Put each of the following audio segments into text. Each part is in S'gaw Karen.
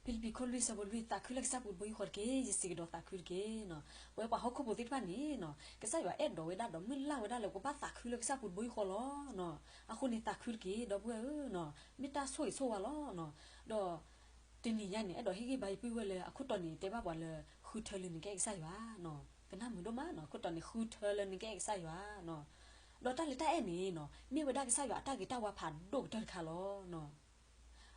ဖံလံးပံၤခိၣ်လွံၢ်ဆၢဖိလွံၢ်, သးခုလၢကစၢ်ပူၤတဘိယူၢ်ဃီတက့ၢ်. ယစံးကဒီးသးခုတက့ၢ်. ပဝဲပှၤဟီၣ်ခိၣ်ဖိသ့ၣ်တဖၣ်န့ၣ် ကစၢ်ယွၤအဲၣ်ဒိးဝဲဒၣ်ဒီးမုၢ်လၢ်ဝဲဒၣ်လၢပကဘၣ်သးခုလၢကစၢ်ပူၤတဘိယူၢ်ဃီလီၤ. အဃိန့ၣ်သးခုတက့ၢ် ဒီပုၢ်ဝဲၢ်ဧၢ, မ့ၢ်တၢ်ဆိၣ်ဂ့ၤဆိၣ်ဝါလီၤ. ဒီးတနံၤညါန့ၣ် အဲၣ်ဒိးဟ့ၣ်ဂံၢ်ဘါယပုၢ်ဝဲၢ်လၢ အခိၣ်တီန့ၣ် တဲဘၣ်ပှၤလၢ ဃုထၢလၢနကအဲၣ်ကစၢ်ယွၤ, ကနၣ်မုာ်ဒိၣ်မးနီၤ, အခိၣ်တီန့ၣ် ဃုထၢလၢနကအဲၣ်ကစၢ်ယွၤ. ဒီးတၢ်လၢတၢ်အဲၣ်န့ၣ်နီၤ မ့ၢ်ဝဲဒၣ်ကစၢ်ယွၤအတၢ်ဂ့ၤတၢ်ဝါဖးဒိၣ်ကတၢၢ်တခါလီၤ.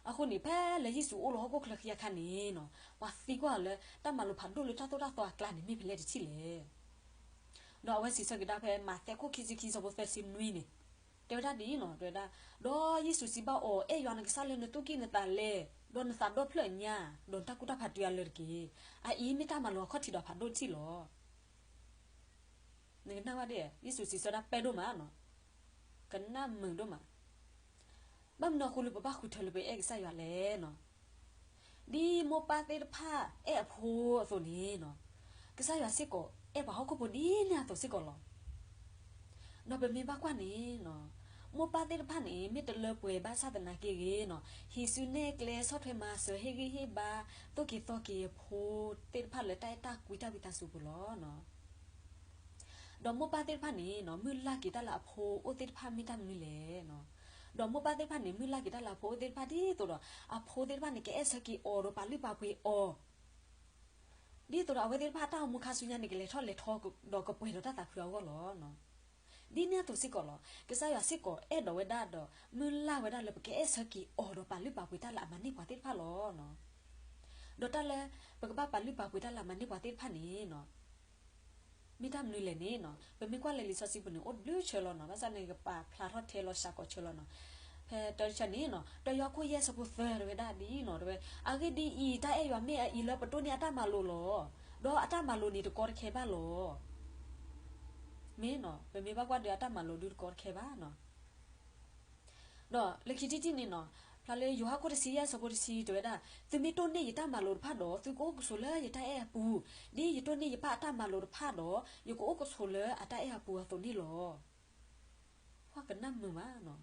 အဃိန့ၣ် ဖဲလၢယ့ၣ်ၡူးအိၣ်လၢဟီၣ်ခိၣ်ချၢခံအခါန့ၣ်နီၤ ပှၤသံကွၢ်လၢ တၢ်မၤလိာ်ဖးဒိၣ်လၢတၢ်သိၣ်တၢ်သီအကျါန့ၣ် မ့ၢ်ဖဲလဲၣ်တထံၣ်လဲၣ်. ဒီးအဝဲစံးဆၢက့ၤဒၣ်ဖဲမးသဲခိၣ်ခံဆံခံဆၢဖိသၢဆံနွံန့ၣ်, တဲဝဲဒၣ်ဒ်အံၤနီၤ, တဲဝဲဒၣ်, ဒီးယ့ၣ်ၡူးစံးဘၣ်အီၤ, အဲၣ်ယွၤနကစၢ်လၢနသူၣ်ကံၢ်နသးလဲ, ဒီးနသးဒီဖျၢၣ်ညါ, ဒီးနတၢ်ကူၣ်တၢ်ဖးတုၤအလၢာ်တက့ၢ်. အအံၤမ့ၢ်တၢ်မၤလိာ်အခီၣ်ထံးဒီးဖးဒိၣ်တထံၣ်လီၤ. နကနၣ်ဝဲဒၣ်, ယ့ၣ်ၡူးစံးဆၢဒၣ်ပဲဒိၣ်မးနီၤ, ကနၣ်မုာ်ဒိၣ်မး. ဘၣ်မနုၤအဃိလၢပဘၣ်ဃုထၢလၢပအဲၣ်ကစၢ်ယွၤလဲၣ်နီၤ. ဒ်မိၢ်ပၢ်သ့ၣ်တဖၣ်အဲၣ်အဖိအသိးန့ၣ်နီၤ, ကစၢ်ယွၤစ့ၢ်ကီးအဲၣ်ပှၤဟီၣ်ခိၣ်ဖိဒ်န့ၣ်အသိးစ့ၢ်ကီးလီၤ. ဒီးပမ့ၢ်ဘၣ်ကွၢ်န့ၣ်နီၤ, မိၢ်ပၢ်သ့ၣ်တဖၣ်န့ၣ် မ့ၢ်တလၢပှဲၤဘၣ်ဆၣ်သနာ်က့ဂ့ၤနီၤ, ဟံးစုနဲၣ်ကျဲ ဆီၣ်ထွဲမၤစၢၤ ဟ့ၣ်ဂံၢ်ဟ့ၣ်ဘါ သိၣ်က့ၤသီက့ၤအဖိသ့ၣ်တဖၣ်လၢတၢ်အဲၣ်တၢ်ကွံတၢ်ဝံသးစူၤပူၤလီၤ. ဒီးမိၢ်ပၢ်သ့ၣ်တဖၣ်န့ၣ်နီၤ မုၢ်လၢ်က့ၤတၢ်လၢအဖိအိၣ်သ့ၣ်တဖၣ်မ့ၢ်တၢ်မနုၤလဲၣ်. ဒီးမိၢ်ပၢ်သ့ၣ်တဖၣ်န့ၣ် မုၢ်လၢ်က့ၤတၢ်လၢအဖိအိၣ်သ့ၣ်တဖၣ်ဒ်သိးဒီး အဖိသ့ၣ်တဖၣ်န့ၣ် ကအဲၣ်ဆၢက့ၤအီၤဒီးပာ်လုၢ်ပာ်ပှ့ၤအီၤ ဒ်သိးဒီးအဝဲသ့ၣ်တဖၣ်အတၢ်အိၣ်မူခါဆူညါန့ၣ် ကလဲၤထီၣ်လဲၤထီဒီးကပှဲၤဒီးတၢ်သးခုအဂီၢ်လီၤ. ဒ်န့ၣ်အသိးစ့ၢ်ကီးလီၤ. ကစၢ်ယွၤစ့ၢ်ကီးအဲၣ်ဒိးဝဲဒၣ်ဒီး မုၢ်လၢ်ဝဲဒၣ်လၢပကအဲၣ်ဆၢက့ၤအီၤဒီးပာ်လုၢ်ပာ်ပှ့ၤတၢ်လၢအမၤန့ၢ်ပှၤသ့ၣ်တဖၣ်လီၤ. ဒီးတၢ်လၢ ပကဘၣ်ပာ်လုၢ်ပာ်ပှ့ၤတၢ်လၢအမၤန့ၢ်ပှၤသ့ၣ်တဖၣ်န့ၣ်နီၤ မ့ၢ်တၢ်မနုၤလဲၣ်န့ၣ်နီၤ ပမ့ၢ်ကွၢ်လၢလံာ်စီဆှံပူၤန့ၣ် အိၣ်တဘျုးဆၢလီၤနီၤ, ဘၣ်ဆၣ်န့ၣ် ကပာ်ဖျါထီၣ်ထဲလီၤစှၤကိးဆၢလီၤနီၤ. ဖဲတၢတဆၢန့ၣ်နီၤ တၢယိၤဟၣ်ခိၣ်ယဲၢ်ဆၢဖိသၢတဲဝဲဒၣ်ဒ်အံၤနီၤ, တဲဝဲ အဂ့ၢ်ဒ်အံၤ, တၢ်အဲၣ်ယွၤမ့ၢ်အအံၤလၢပတိၢ်န့ၢ်အတၢ်မၤလိာ်လီၤ. ဒီးအတၢ်မၤလိာ်န့ၣ်တကီတခဲဘၣ်လီၤ. မ့ၢ်နီၤ ပမ့ၢ်ဘၣ်ကွၢ်ဒီးအတၢ်မၤလိာ်ဒုးတကီတခဲဘၣ်နီၤ. ဒီးလၢခံထံၣ်တထံၣ်န့ၣ်နီၤ, ဖျါလၢယိၤဟၣ်ခိၣ်တဆံယဲၢ်ဆၢဖိတဆံတဲဝဲဒၣ်, သုမ့ၢ်တိၢ်န့ၢ်ယတၢ်မၤလိာ်တဖၣ်ဒီး သုကအိၣ်ကဆိးလၢယတၢ်အဲၣ်အပူၤ, ဒ်ယတိၢ်န့ၢ်ယပၢ်အတၢ်မၤလိာ်တဖၣ်ဒီး ယကအိၣ်ကဆိးလၢအတၢ်အဲၣ်အပူၤအသိးန့ၣ်လီၤ. ပှၤကနၣ်မုာ်မးနီၤ.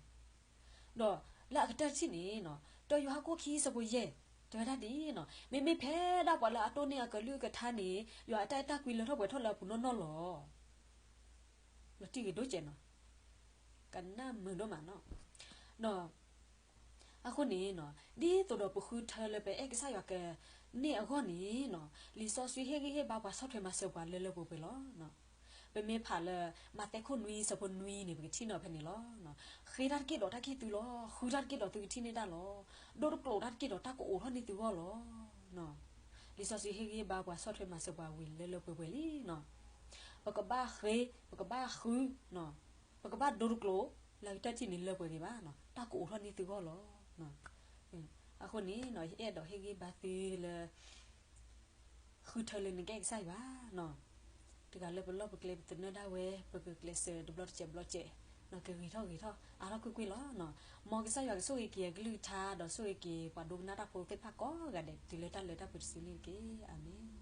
ဒီးလၢအကတၢၢ်တထံၣ်န့ၣ်နီၤ, တၢယိၤဟၣ်ခိၣ်ခံဆၢဖိယဲၢ် တဲဝဲဒၣ်ဒ်အံၤနီၤ, မ့မ့ၢ်ဖဲဒၣ်ပှၤလၢအတိၢ်န့ၢ်အကလုၢ်အကထါန့ၣ် ယွၤအတၢ်အဲၣ်တၢ်ကွံလၢထီၣ်ပှဲၤထီၣ်လၢအပူၤနီၢ်နီၢ်လီၤ. လီၤတံၢ်ဂ့ၤဒိၣ်ကဲးနီၤ, ကနၣ်မုာ်ဒိၣ်မးနီၤ. ဒီးအဃိန့ၣ်နီၤ, ဒ်သိးဒီးပဃုထၢလၢပအဲၣ်ကစၢ်ယွၤကန့ၢ်အဂီၢ်န့ၣ်နီၤ, လံာ်စီဆှံဟ့ၣ်ဂံၢ်ဟ့ၣ်ဘါပှၤဆီၣ်ထွဲမၤစၢၤပှၤလၢလၢပှဲၤပှဲၤလီၤ. ပမ့ၢ်ဖးလၢ မးသဲခိၣ်နွံဆၢဖိနွံန့ၣ် ပကထံၣ်န့ၢ်ဖဲန့ၣ်လီၤ. ဃ့တၢ်တက့ၢ်ဒီးတၢ်ကဟ့ၣ်သုလီၤ, ဃုတၢ်တက့ၢ်ဒီးသုကထံၣ်န့ၢ်တၢ်လီၤ, ဒိတကျိာ်တၢ်တက့ၢ်ဒီးတၢ်ကအိးထီၣ်န့ၢ်သုဂီၢ်လီၤ. လံာ်စီဆှံဟ့ၣ်ဂံၢ်ဟ့ၣ်ဘါပှၤဆီၣ်ထွဲမၤစၢၤပှၤဝံၤလၢလၢပှဲၤပှဲၤလံနီၤ. ပကဘၣ်ဃ့, ပကဘၣ်ဃု, ပကဘၣ်ဒိတကျိာ်, လၢကတၢၢ်ထံၣ်န့ၣ်လၢပှဲၤဂ့ၤဘၣ်နီၤ, တၢ်ကအိးထီၣ်န့ၢ်သုဂီၢ်လီၤ. အဃိန့ၣ်နီၤ, ယအဲၣ်ဒိးဟ့ၣ်ဂံၢ်ဘါသုလၢ ဃုထၢလၢနကအဲၣ်ကစၢ်ယွၤနီၤ, တဂၤလၢပလီၢ်ပကျဲပသနၢၣ်ဒၣ်ဝဲ ပကကျဲးစၢးတဘျီတစဲးဘျီတစဲး, ကဂ့ၤထီၣ်ဂ့ၤထီၣ် အါထီၣ်ကွ့ၢ်ကွ့ၢ်လီၤ. မ်ကစၢ်ယွၤကဆိၣ်ဂ့ၤက့ၤအကလုၢ်ကထါ ဒီးဆိၣ်ဂ့ၤက့ၤပှၤဒိကနၣ်တၢ်ဖိသ့ၣ်တဖၣ်ကိးဂၤဒဲး တုၤလၢတၢ်လၢတၢ်ပှဲၤတစုန့ၣ်တက့ၢ်. အၤမ့ၣ်.